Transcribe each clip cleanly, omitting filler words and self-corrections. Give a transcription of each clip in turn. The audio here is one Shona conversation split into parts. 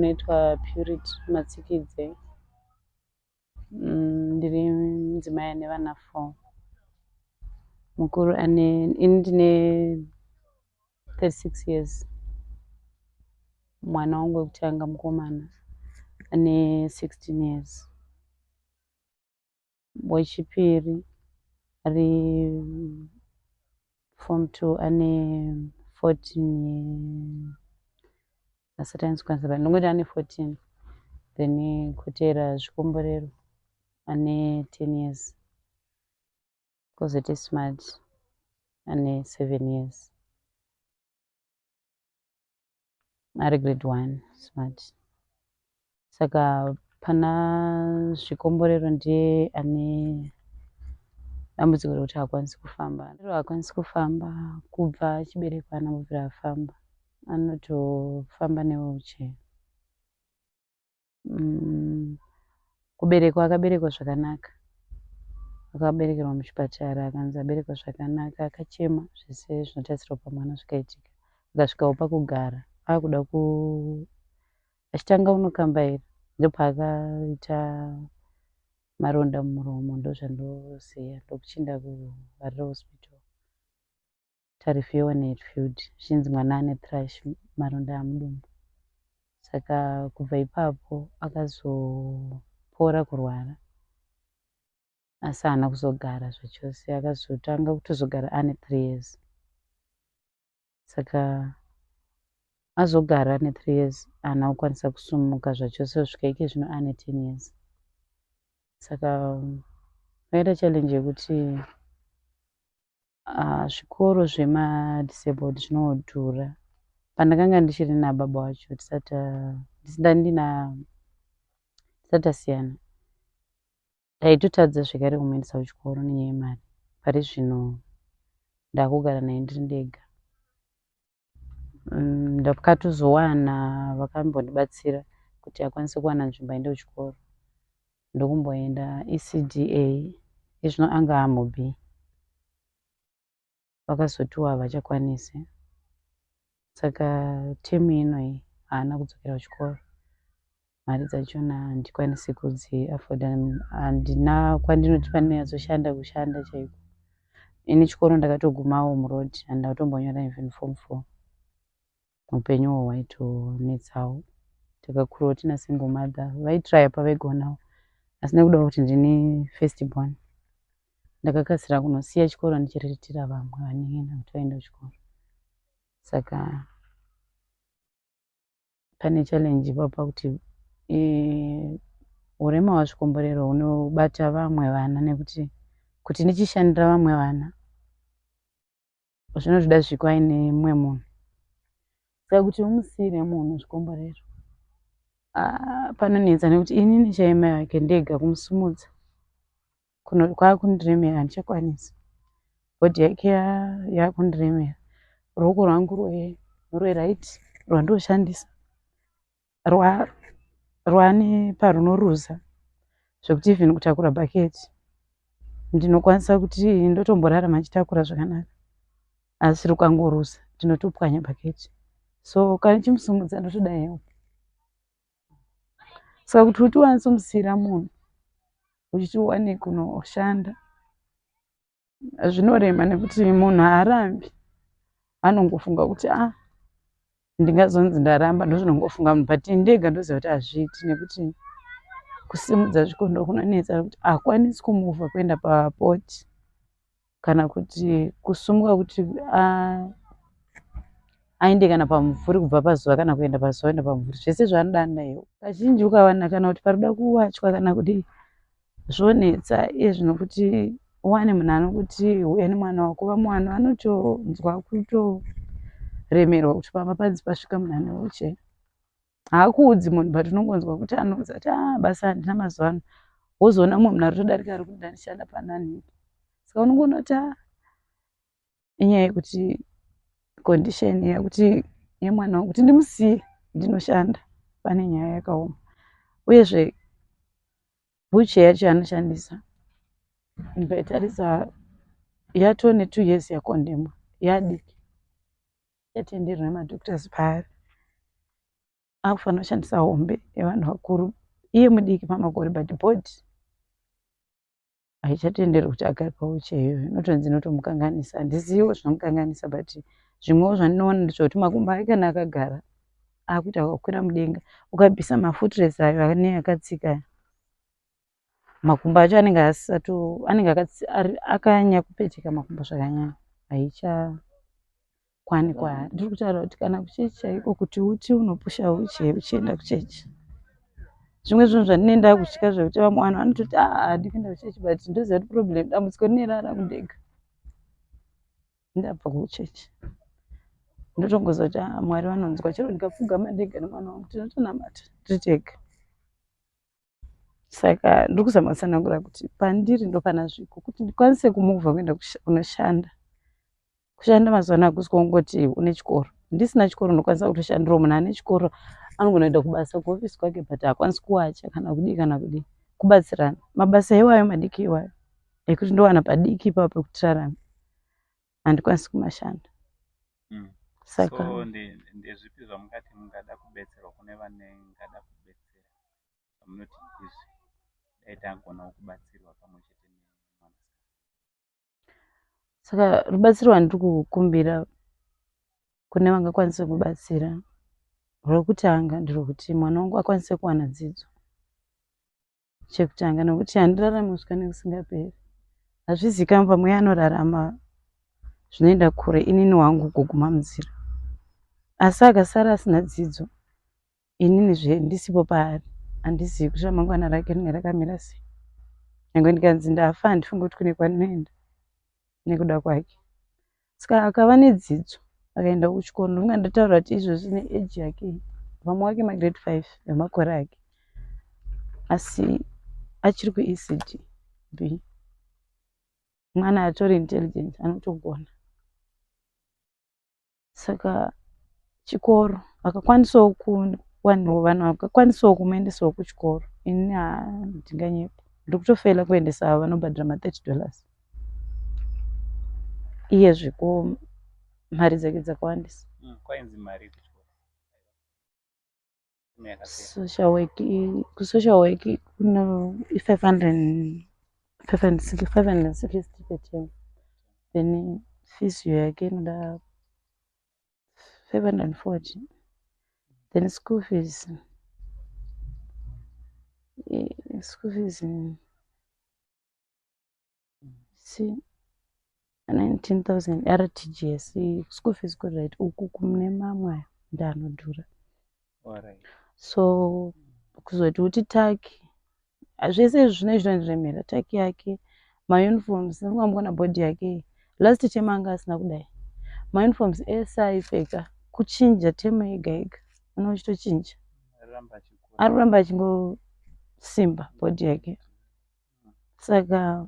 Ndinoitwa Purity Matsikidze. Ndiri mudzimai ane vana 4. Mukuru ane ini ndine 36 years. Mwana wangu wekutanga mukomana ane 16 years. Wechipiri ari form 2 ane 14 asati anzikwanisa but ndongoti ane 14, then kutera Zvikomborero ane 10 years, kozoti Smart ane 7 years, ari grade 1 Smart. Saka pana Zvikomborero ndiye ane dambudziko rekuti haakwanisi kufamba. Haakwanisi kufamba kubva achiberekwa, anambobvira afamba, anotofamba newheelchair. Kuberekwa akaberekwa zvakanaka, akaberekerwa muchipatara, akanzi aberekwa zvakanaka, akachema zvese zvinotarisirwa pamwana zvikaitika, akasvikawo pakugara akuda ku achitanga unokambaira, ndopaakaita maronda mumuromo, ndozvandoziva, ndokuchienda kuHarare Hospital, tarifewa neHatfield, zvichinzi mwana ane thrush, maronda amudumbu. Saka kubva ipapo akazopora kurwara, asi haana kuzogara zvachose, akazotanga kutozogara ane 3 years. Saka azogara ane 3 years, haana kukwanisa kusumuka zvachose kusvika ike zvino ane 10 years. Saka pakaita challenge yekuti zvikoro zvemadisabled zvinodhura. Pandakanga ndichiri nababa vacho, tisati tasiyana, ndaitotadza zvekare kumuendesa kuchikoro nenyaya yemari. Pari zvino ndakugara naye ndiri ndega. Ndakatozowana vakambondibatsira kuti akwanise kuwana nzvimbo aende kuchikoro, ndokumboenda ECDA, izvino anga amuB, vakazotiwo havachakwanisi. Saka temu ino iyi haana kudzokera kuchikoro, mari dzachona handikwanisi kudziafodha, handina kwandinoti pandinonyatsoshanda kushanda chaiko. Ini chikoro ndakatogumawo muroad, handina kutombonyora even form 4. Upenyu uhwo hwaitonetsawo, takakurawo tina single mother, vaitraya pavaigonawo, asi nekuda kwekuti ndini first born, ndakakasira kunosiya chikoro ndichiriritira vamwe vanin'ina kuti vaende kuchikoro. Saka pane challenge ipapo pakuti urema hwaZvikomborero hunobata vamwe vana, nekuti kuti ndichishandira vamwe vana zvinotoda zviko aine mumwe munhu. Saka kuti umusiyire munhu Zvikomborero panonetsa, nekuti inini chaiye mai vake ndega kumusumudza kwakundiremera, handichakwanisi, body yake yakundiremera. Ruoko rwangu rweright rwandoshandisa rwane parunoruza zvekuti even kutakura bhaketi ndinokwanisa kuti ndotomborarama ndichitakura zvakanaka, asi rukangoruza ndinotopwanya bhaketi. So kana ndichimusimudza ndotoda help. Saka kuti utikwanise kumusiyira munhu uchiti uwane kunoshanda zvinorema, nekuti munhu haarambi, anongofunga kuti a ndingazonzi ndaramba, ndozvinongofunga munhu, but ndega ndoziva kuti hazviiti, nekuti kusimudza zvikondo kunonetsa, nekuti haakwanisi kumuvha kuenda papoti kana kuti kusumuka kuti aende kana pamumvuri, kubva pazuva kana kuenda pazuva, kuenda pamumvuri, zvese zvaanoda anoda help. Kazhinji ukawana kana kuti parikuda kuwachwa kana kudii, zvonetsa iye zvino kuti uwane munhu anokuti uya nemwana wako. Vamwe vanhu vanotonzwa kutoremerwa kuti pamba panzi pasvika munhu ane wheelchair. Haakuudzi munhu, but unongonzwa kuti anoudza kuti a basa handina mazuva ano, wozoona mumwe munhu ari kutodarika ari kuti ndandishanda panani. Saka unongoona kuti a inyaya yekuti condition yekuti yemwana wangu kuti ndimusiye ndinoshanda pane nyaya yakaoma. Uyezve wheelchair yacho yaanoshandisa, ndikaitarisa yatone 2 years yakondemwa, yadiki yatenderwa nemadoctors paari. Akufanira kushandisa hombe yevanhu vakuru iye mudiki pamakore but body haichatenderwi kuti agare pawheelchair iyoyo inotonzi inotomukanganisa. Handiziviwo zvinomukanganisa but zvimwewo zvandinoona ndezvekuti makumbo ake kana akagara akuita kukwira mudenga ukabvisa mafootrest ayo ane akatsika aya makumbo acho anenge asato anenge akanyanya kupeteka makumbo zvakanyanya haicha kwani kwaari. Ndiri kutaura kuti kana kuchechi chaiko kuti uti unopusha uche uchienda kuchechi. Zvimwe zvinhu zvandinenge ndakutya zvekuti vamwe vanhu vanototi ah handidi kuenda kuchechi but ndoziva kuti problem dambudziko rine rarangu ndega. Ndabva kuchechi. Ndotongoziva kuti ah Mwari vanonzwa chero ndikapfugama ndega nemwana wangu tinotonamata tiri tega. Saka ndiri kuzama kutsanangura kuti pandiri ndopana Zviko kuti ndikwanise kumuvha kuenda kunoshanda. Kushanda mazuva ano hakusi kungoti une chikoro. Ndisina chikoro ndinokwanisa kutoshandirawo munhu ane chikoro anogona kuenda kubasa kuhofisi kwake but haakwanisi kuwacha kana kudii kana kudii. Kubatsirana. Mabasa iwayo madiki iwayo ekuti ndowana padiki ipapo pekuti tirarame handikwanisi kumashanda. Saka So ndezvipi zvamungati mungada kubetserwa kune vanengada kubetsera zvamunoti izvi dai tagonawo kubatsirwa pamwe chete nemwanasikana? Saka rubatsiro rwandiri kukumbira kune vangakwanise kubatsira rwekutanga nderwekuti mwana wangu akwanise kuwana dzidzo chekutanga nekuti handirarami kusvika nekusingaperi. Hazvizikanwi pamwe iye anorarama zvinoenda kure inini wangu kuguma munzira asi akasara asina dzidzo inini zve ndisipo paari handizivi kuti ramangwana rake rinenge rakamira sei nyangwe ndikanzi ndafa handifungi kuti kune kwandinoenda nekuda kwake saka akava nedzidzo akaenda kuchikoro ndinonga ndataura kuti izvozvi neage yake vamwe wake magrade 5 emakore ake asi achiri kuECD B mwana atori intelligent anotogona Saka chikoro akakwanisawo kuwanirwa vanhu vakakwanisawo kumuendesawo kuchikoro ini handinganyepa ndiri kutofeila kuendesa ava vanobhadhara ma 30 dollars iye zviko mari dzake dzakawandisa. Kwainzi mari kuchikoro. Social work kusocial work kuno 500 560 per term then physio yake inoda 540 then school fees school fees see 19000 RTGS school fees kuri right uku kune mamwe aya ndoanodhura so kuzoti uti taki zvese izvi zvinenge zvinondiremera taki yake mauniforms ndinonga body yake last term anga asina kudai mauniforms ese aipfeka kuchinja term yega yega unenge uchitochinja ari kuramba achingosimba body yake saka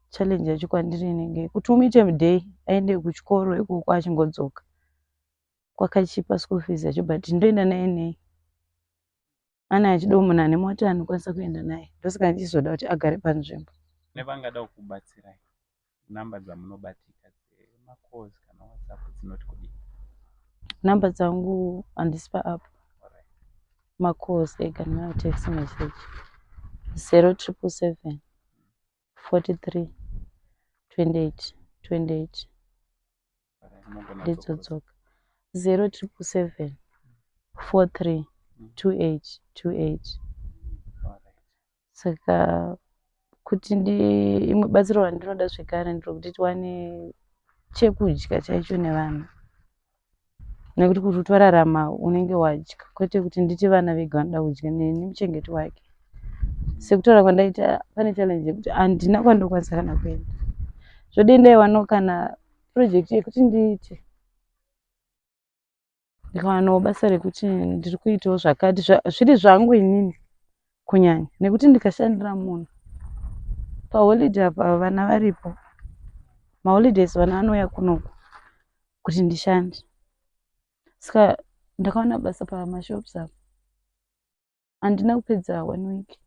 challenge yacho kwandiri inenge kuti umuite muday aende kuchikoro ikoko achingodzoka kwakachipa school fees yacho but ndoenda naye nei ane achidawo munhu ane mota anokwanisa kuenda naye ndosaka ndichizoda kuti agare panzvimbo. Nevangada kukubatsirai number dzamunobatika dzemacalls kana WhatsApp dzinoti kudii? Number dzangu handisi paapp macalls ega nematext message 0777 43 28 28 ndidzo dzoga 0777 43 28 28 saka kuti ndi imwe batsiro randinoda zvekare nderekuti tiwane chekudya chaicho nevana nekuti kuti utorarama unenge wadya kwete kuti nditi vana vega vanoda kudya neni muchengeti wake sekutaura kwandaita pane challenge yekuti handina kwandokwanisa kana kuenda zvodei ndaiwanawo kana project yekuti ndiite ndikawanawo basa rekuti ndiri kuitawo zvakati zviri zvangu inini kunyanya nekuti ndikashandira munhu paholiday apa vana varipo maholidays vana vanouya kunoku kuti ndishande saka ndakawana basa pamashops apa handina kupedza one week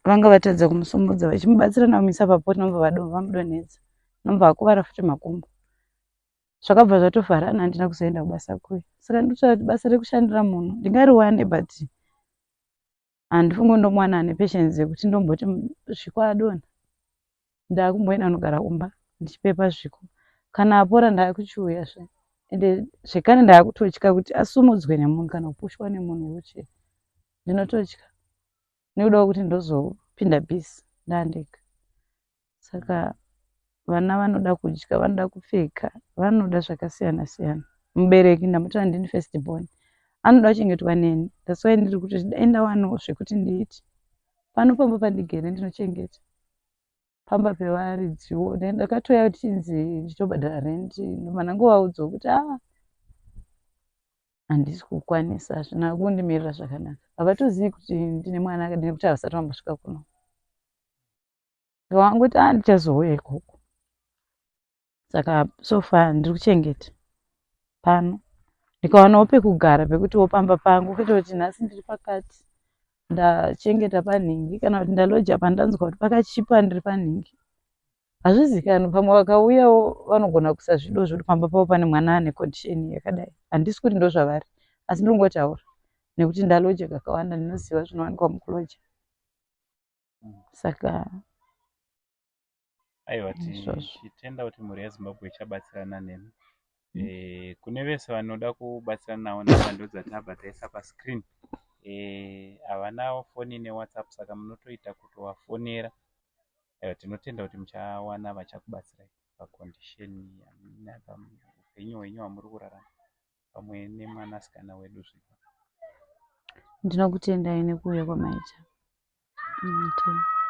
vanga vatadza kumusumudza vachimubatsira nakumisa papoti nobva vamudonhedza nobva akuvara futi makumbo. Zvakabva zvatovharana handina kuzoenda kubasa kuya. Saka ndikutsvaga kuti basa rekushandira munhu ndingariwane but handifungi ndomuwana ane patience yekuti ndomboti zviko adonha ndakumboenda kunogara kumba ndichipepa zviko kana apora ndakuchiuya zve ende zvekare ndakutotya kuti asumudzwe nemunhu kana kupushwa nemunhu wheelchair ndinototya nekuda kwekuti ndozopinda busy ndandega saka vana vanoda kudya vanoda kupfeka vanoda zvakasiyana siyana mubereki ndamutaura ndini first born anoda kuchengetwa neni thats why ndiri kuti dai ndawanawo zvekuti ndiite pano pamba pandigere ndinochengeta pamba pevaridziwo ndakatouya tichinzi ndichitobhadhara rent ndobva ndangovaudzawo kuti a ah, handisi kukwanisa hazvina kundimirira zvakanaka havatozivi kuti ndine mwana akadini nekuti havasati vambosvika kuno vangoti a ah, ndichazouya ikoko saka so far ndiri kuchengeta pano ndikawanawo pekugara pekutiwo pamba pangu kwete kuti nhasi ndiri pakati ndachengeta panhingi kana kuti ndaloja pandanzwa kuti pakachipa ndiri panhingi hazvizikanwi pamwe vakauyawo vanogona kusazvidawo zvekuti pamba pavo pane mwana ane condition yakadai handisi kuti ndozvavari asi ndinongotaura nekuti ndaloja kakawanda ndinoziva zvinowanikwa mukuloja saka aiwa tichitenda kuti mhuri yezimbabwe ichabatsirana nemi mm. e, kune vese vanoda kubatsirana navo nhamba ndodzatabva taisa pascreen eh, havana e, foni newhatsapp saka munotoita kutovafonera aiwa tinotenda kuti muchawana vachakubatsirai pacondition paupenyu hwenyu hwamuri kurarama pamwe nemwanasikana wedu zvino ndinokutendai nekuuya kwamaita mm,